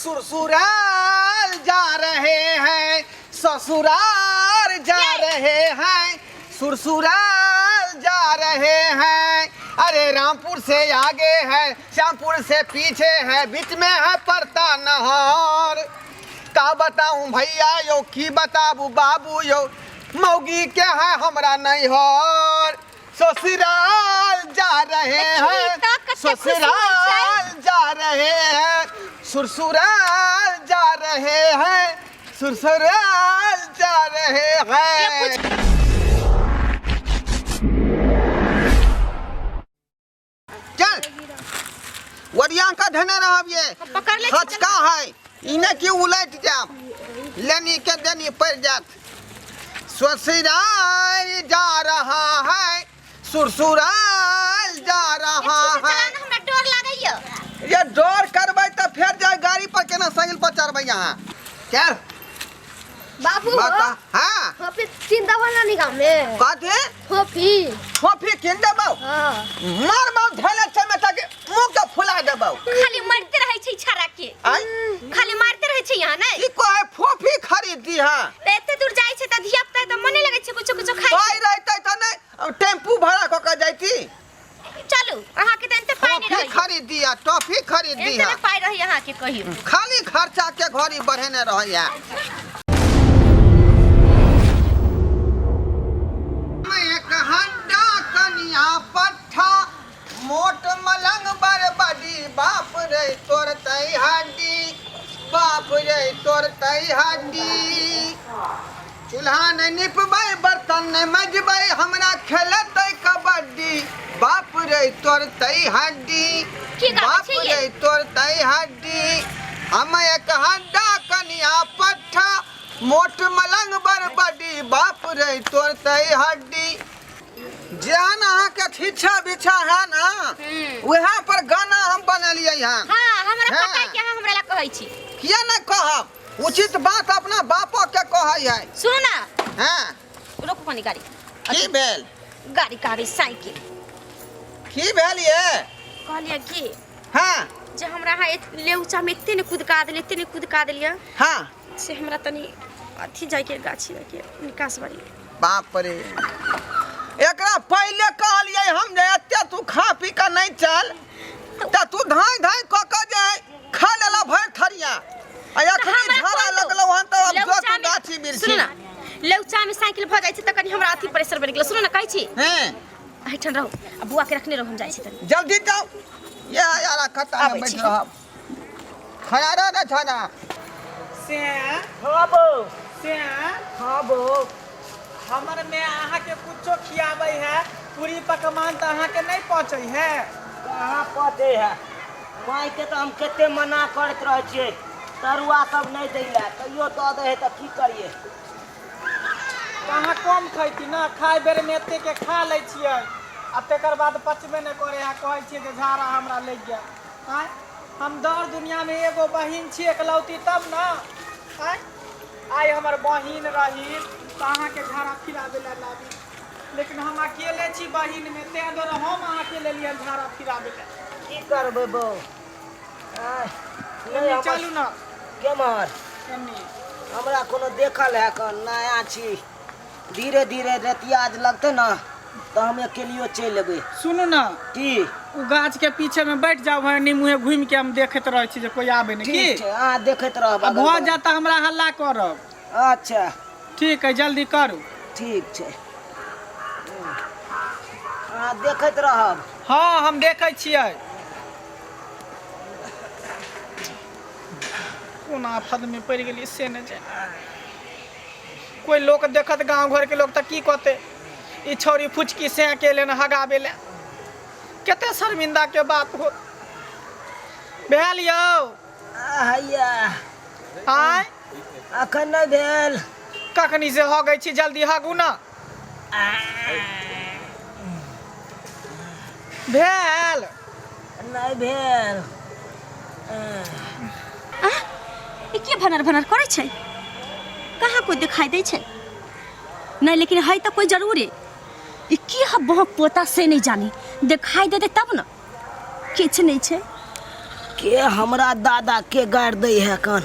ससुराल जा रहे हैं, ससुराल जा रहे हैं, सुरसुराल जा रहे हैं। अरे रामपुर से आगे है, श्यामपुर से पीछे है, बीच में है पड़ता नहर। का बताऊं भैया यो, की बताबू बाबू यो, मौगी के है हमरा नैहर। ससुराल जा रहे हैं, ससुराल जा रहे हैं, सुरसुराल जा रहे हैं, सुरसुराल जा रहे हैं। चल, ओरिया का धने रहब ये। पकड़ ले। हचका है इने की उलट जाब, लेनी के देनी पड़ जात। ससुराल जा रहा है, सुरसुराल जा रहा है। हमरा डर लागैया। ये डर करबै तऽ फेर जाय गाड़ी पर केना साइकिल पर चढ़बै यहाँ? चल। बाबू। बता, हाँ। फोफी चिंता वाला नहीं गाँव में। कथी? फोफी। फोफी किन देबौ? हाँ। मारबौ धैले छै में ताकि मुंह के फुला देबौ। खाली मारते रहै छै छड़ा के। आय। खाली मारते रहै छै यहाँ नै। की कहै फोफी खरीद दी हाँ? त एते दूर जाइ छै त धिया पुता त मने लगै छै कुछो कुछो खाइ। पाइ रहतै तऽ नहि टेम्पू भाड़ा कऽ के जैती। चलू, अहाँ के त एते पाइ नै टॉफी रहै। खरीद दिया, टॉफी खरीद एते दिया। नै पाइ रहै अहाँ के कहियो। खाली खर्चा के घड़ी बढ़ेने रहैया। एक हंडा कनिया पट्ठा, मोट मलंग बरबडी, बाप रे तोड़तै हड्डी, बाप रे तोड़तै हड्डी। चूल्हा नहि निपबै, बर्तन नहि मजबै, हमरा खेलतै कबड्डी, बाप रे तोड़तै हड्डी। की गाबै बाप छियै? रे तोड़तै हड्डी। हम एक हड्डा कनिया पट्ठा, मोट मलंग बरबडी, बाप रे तोड़तै हड्डी। जेहन अहाँके छिछा बिछा है ना, वएह पर गाना हम बनेलियै हन। हाँ, हमरा पता है हाँ। कि अहाँ हमरा ला कहै छी। किया नहि कहब? उचित बात अपना बापो के कहै है। सुनू ना। हाँ। रोकू कनी गाड़ी। की भेल? गाड़ी गाड़ी साइकिल। की भेल ये? कहलियै कि हाँ। जे हमरा अहाँ लेउचा में एते ने कुदका देलियै, एते ने कुदका देलियै। हाँ। से हमरा तनी अथी जाइके गाछी जाइके निकास बारी। बाप रे, एकरा पहिले कहलियै हम जे एते तू खा पी कऽ नहि चल, तऽ तू धाँइ धाँइ कऽ कऽ जे खा लेला भरि थरिया आ एखनी हमरा झाड़ा कोन दो? लगलौ हन तऽ अब जो लौचा तू में- गाछी बिरछी। सुनू ना, लौचा में साइकिल भऽ जाइ छै तऽ कनी हमरा अथी प्रेशर बनि गेल। सुनू ना, कहै छी। हैं। एहिठाम रहू आ बुआ के रखने रहू, हम जाइ छी तनी। जल्दी जाओ, ये यारा खत्ता में आबै बैठ छी। रहब। खड़ा रह रे छाना। से हाँ बौ। से हाँ बौ। हमर में अहाँके कुछो खियाबै है, पूरी पकवान तऽ अहाँके नहि पचै है। कहाँ पचै है? मायके तऽ हम कते मना करैत रहै छियै तरुआ सब नहि दै लए, तैयो दऽ दै है तऽ की करियै? तऽ अहाँ कम खैती ने, खाय बेरमे एतेके खा लै छियै आ तकर बाद पचबे नहि करै है, कहै छियै जे झाड़ा हमरा लागि गेल। आँय, हम दर दुनियामे एगो बहिन छी एकलौती तब ने। आँय, आइ हमर बहिन रही तऽ अहाँके झाड़ा फिराबै लए लाबी, लेकिन हम अकेले छी बहिनमे, ताहि दुआरे हम अहाँके लेलियै झाड़ा फिराबै लए। की करबै बौ? आँय, नहि एन्नी हमर चलू ने। केम्हर? एन्नी। हमरा कोनो देखल है कन? नया छी, धीरे धीरे रतिया जे लगतै ने तऽ हम अकेलियो चलि एबै। सुनू ने। की? ओ गाछ के पीछे में बैठ जाउ है, नी मुँहे घूमि के हम देखैत रहै छी जे कोई आबे नहि। की? ठीक छै, अहाँ देखैत रहब। आ अगल भऽ बगल। जायत तऽ हमरा हल्ला करब। अच्छा। ठीक है, जल्दी करू। ठीक छै, अहाँ देखैत रहब। हँ, हम देखै छियै। कोन आफत में पड़ि गेलियै से नहि जानि। कोई लोक देखत, गाँव घर के लोग तऽ की कहते, ई छौरी फुचकी से के लेने हगाबे ले। कते शर्मिंदा के बात हो भेल यौ। हैया। आय? अखन नहि भेल। कखनी से हगै छी, जल्दी हगू ना। भेल? नहि भेल। ई के भनर भनर करै छै? कहाँ कोई दिखाई दै छै नहीं, लेकिन है तऽ कोई जरूरे। ई की है बहुत पोता से नहीं जानी, दिखाई दे दे तब न। किछु नहीं छै। के हमरा दादा के गारि दै है कन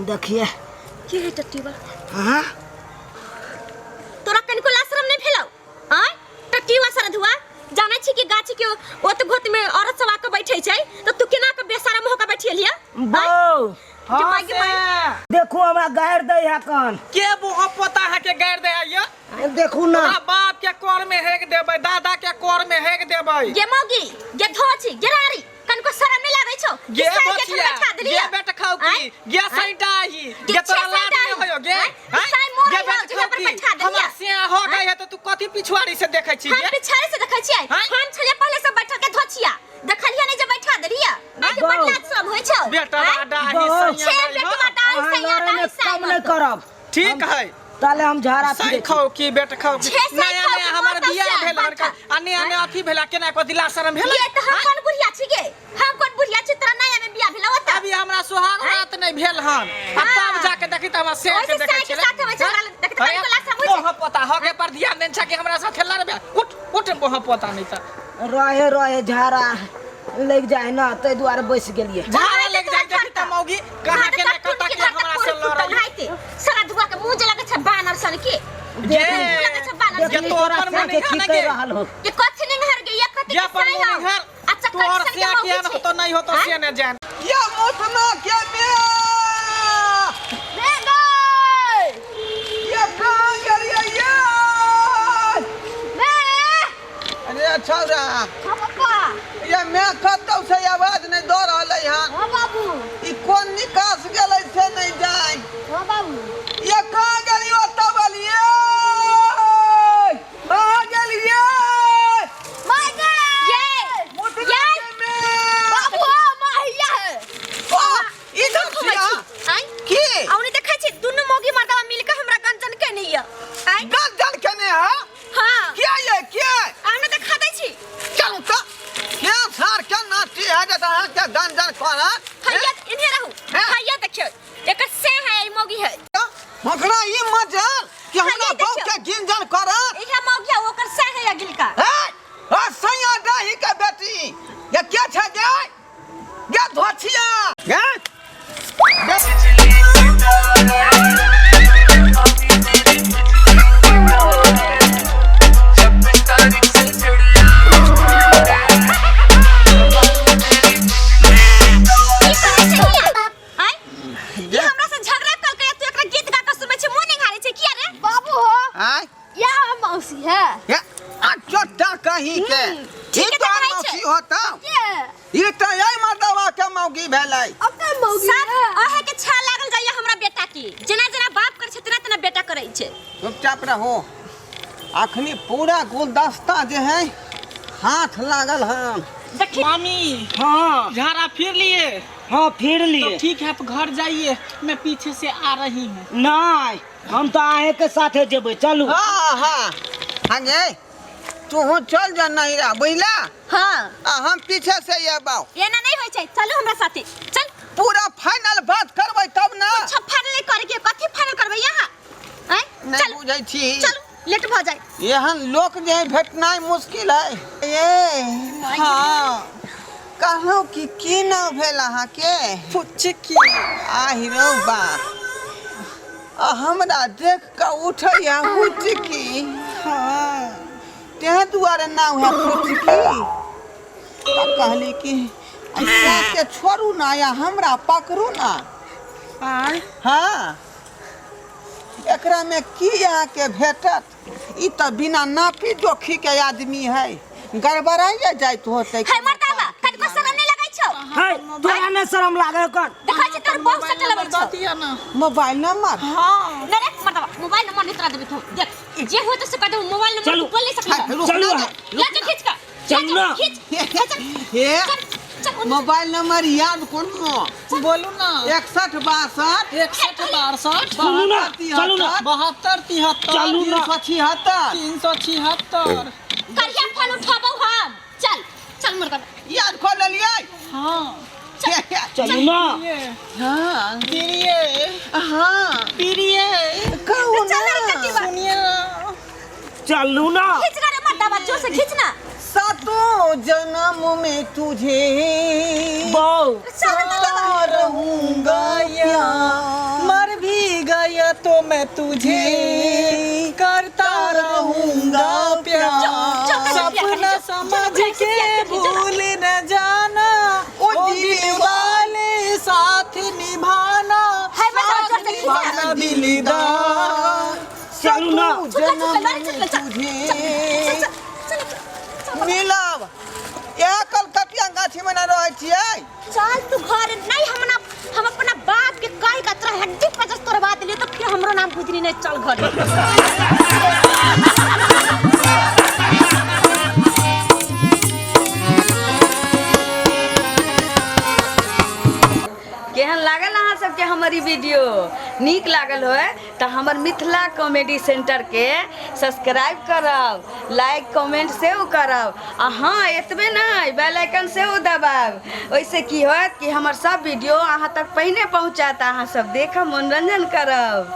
देखिए। की है टट्टीवा? हाँ। तोरा कनिको लाशरम नहीं भेलौ? आय टट्टीवा सरधुआ, जानै छी कि गाछी के ओत घोत में औरत सब आके बैठै छै, त तू केना के बेशरम हो के बैठेलिया? बौ। के माय के माय। देखू हमरा गारि दै है कन। के बुह पोता है के गारि दे है यो? देखू ना। तोरा बाप के कोर में हेग देबै, दादा के कोर में हेग देबै। गे मौगी, गे धोची, गे रारी, कनिको शरम नहीं लागै छौ? गे कि सार के धोचिया, बैठा देलिया? गे बेट खाऊ की? आँय? गे सैंटाही, गे गे तोरा छे लाज नहीं सैंटाही? होयो गे? आँय? आँय? साई मोर गे है, बेट जे खाऊ पर की? बैठा देलिया? हमरा सिया हो गई है तो तू कथी पिछुआरी से देखै छी हम गे? पिछाड़ी से देखै छियै। आँय? हम छलियै पहिले से बैठल के धोचिया, देखलियै नहीं जे बैठा देलिया। आँय के बड़ लाज शरम होइ छौ? बेटा आँय? डाही बौ। सैया छे डाही हो। बेटवा डाही अहाँ सैया लड़े डाही में सैया कम नहीं करब। ठीक है। ताले हम झाड़ा सही फिरे छी। खाओ की बेट खाओ की? छे सही नया खाओ नया की हमर बहुत बियाह अच्छा भेल बात हन आ नया नया अथी भेला, केना को दिला शरम भेल? ये तो हम कोन बुढ़िया छी गे? हम कोन बुढ़िया छी? तोरा नया में बियाह भेल ओतऽ? अभी हमरा सुहाग रात नहीं भेल हन आ तब जाके देखी त हमरा से ओइसे के देखै साय के छलै। साथ होइ छै, हमरा लग देखी त कनिको लाज शरम होइ छै। बोह पोता हके पर ध्यान देन छ कि हमरा साथे लड़बे? उठ उठ बोह पोता, नहीं त रहे रहे झाड़ा लग जाए ना, ताहि दुआरे बैस गेलियै। झाड़ा लग जाए। देखी त मौगी कहाँ के ना कता के हमरा से लड़ै। सारा धुआ के मुंह जे लगै छै बानर सन के। गे लगै छै बानर गे सन। तो तोरा अपन साथे मुनिहार की ने कहि गे। रहल हो? के कथि निंघर गे? ये कथि गे के अपन साई हौ? मुनिहार आ चक्कर तोहर सन के से मौगी केहन छै। होतो नहीं होतो आँय? से ने जान। ये मुतना के में रे गए। ये कहाँ गेलियै ये? रे। अरे छौरा। हाँ पप्पा। ये मैं कतौ से आवाज नहीं दऽ रहलै हन। हाँ बाबू। ई कोन निकास गेलै से नहीं जाय। हाँ बाबू। ये कहाँ गेलियै ओतऽ बलियै? कहाँ गेलियै? माय गए। ये मुतना ये के में बाबू हाँ माहिया है। ओ, इधर घुमै छिया। छी आँय? की? औने देखै छी दुनू मौगी मर्दवा मिल के हमरा गंजन केने य। आँय? गंजन केने है? हाँ। क्या ये क्या? औने देखा दै छी। चलू तऽ के सार के नाची है जे अहाँ के गंजन करत? हैया इन्हे रहू। हैं? हैया देखियौ एकर से है, ई मौगी है। ओकरा ई मजल कि हमरा हैया बहू देखियौ। के गिंजन करत। इहे मौगी है, ओकर से है अगिलका। हे आ सैया डाही के बेटी, ये के छै गे? गे धोछिया गे। की करै छै हिया? आँय? ई हमरा से झगड़ा कलकै, तू एकरा गीत गा के सुनबै छै, मुँह निहारै छै किया रे? बाबू हो। आय? या मौसी है। ये आ चोटा कहीं के। ठीक ई तो देखै छै। मौसी होता। के? ई तऽ एहि मर्दवा के मौगी भेलै। ओकर मौगी सब है। अहे के छा लागल जाइए हमरा बेटा के, जेना जेना बाप करै छै तेना तेना बेटा करै छै। चुपचाप रहो, अखनी पूरा गुलदस्ता जे है हाथ लागल हन। देखी। मामी। हाँ। झाड़ा फिर लिए? हाँ फिर तो लिए। ठीक है, आप घर जाइए, मैं पीछे से आ रही हूँ। नहीं, हम तो अहें के साथे जेबै, चलू। हाँ हाँ हाँ गे, तू चल जा नहीं रहा बुझला। हाँ। आ हम पीछे से अयबौ। एना नहीं होइ छै, चलू हमरा साथे चल। पूरा फाइनल बात करबै तब ना। कुछ फाइनल नहीं करे के, कथी फाइनल करबै यहाँ? आँय? नहीं चलू। बुझै छी। चलू लेट भऽ जाय। एहन लोक जे है भेटनाइ मुश्किल है। ए हाँ, कहलहुँ कि की नाम भेल अहाँके? पुचकी। आहि रौ बा, आ हमरा देख कऽ उठै है हुचकी। हाँ। तें दुआरे नाम है फुचकी। तऽ कहली कि ऐसा के छोड़ू ना या हमरा पकड़ू ना। आय? हाँ, एकरा में की अहाँके भेटत? ई तऽ बिना नापी जोखी के आदमी है, गड़बड़ाइए जाइत होतै। हे मर्दावा, कनिको शरम नहीं लगै छौ? है तोरा नहीं शरम लागे कन? देखै छी तोर बहुत सटल अबै छौ। दिया ना। Mobile number? हाँ। नहीं रे मर्दावा, मोबाइल नंबर नहीं तोरा देबै तू। देख जे होय तो से कह देबो, मोबाइल नंबर चलू। तू बोल नहीं सकै। रुक चलू ना। अहाँ। ले जा खींच के। चलू ना। खींच। हे चल चल ओने। मोबाइल नंबर याद कोनो? बोलू ना। 61 62 61 62। सुनू ना, चलू ना। 72 73। चलू ना। 376। 376। करिया फोन उठाबौ हम। चल चल मर्दावा। याद कऽ लेलियै? हाँ। चलू ना। ये हाँ। प्रिय। हाँ। प्रिय। कहू चल रे ना। कटिबा। सुनिए ना। चलू ना। खींच ना रे मर्दावा, जोर से खींच ना। सातों जन्म में तुझे बौ। वाओ चल करता रहूंगा प्यार मर भी गया तो मैं तुझे करता रहूंगा प्यार सपना समझ के भूल न जाना ओ दिल वाले साथ निभाना है बस, साथ जोर से खींचा। निभाना दिलदार चलू ना चल चल चल चल चल चल चल मिलब इएह कलकतिया गाछीमे ने रहै छियै चल तू घर नहीं हम ना हम अपना बाप के कह के तोरा हड्डी पचस तोड़वा दिलियो तो फिर हमरो नाम बुझनी नहीं चल घर केहन लागल अहाँ सबके हमर ई वीडियो नीक लागल होय तऽ हमर मिथिला कॉमेडी सेंटरके सब्सक्राइब करब लाइक कमेंट सेहो करब आ हँ एतबे नहि बेल आइकन सेहो दबायब ओहिसँ की होयत कि हमर सब वीडियो अहाँ तक पहिने पहुँचत अहाँ सब देखब मनोरंजन करब।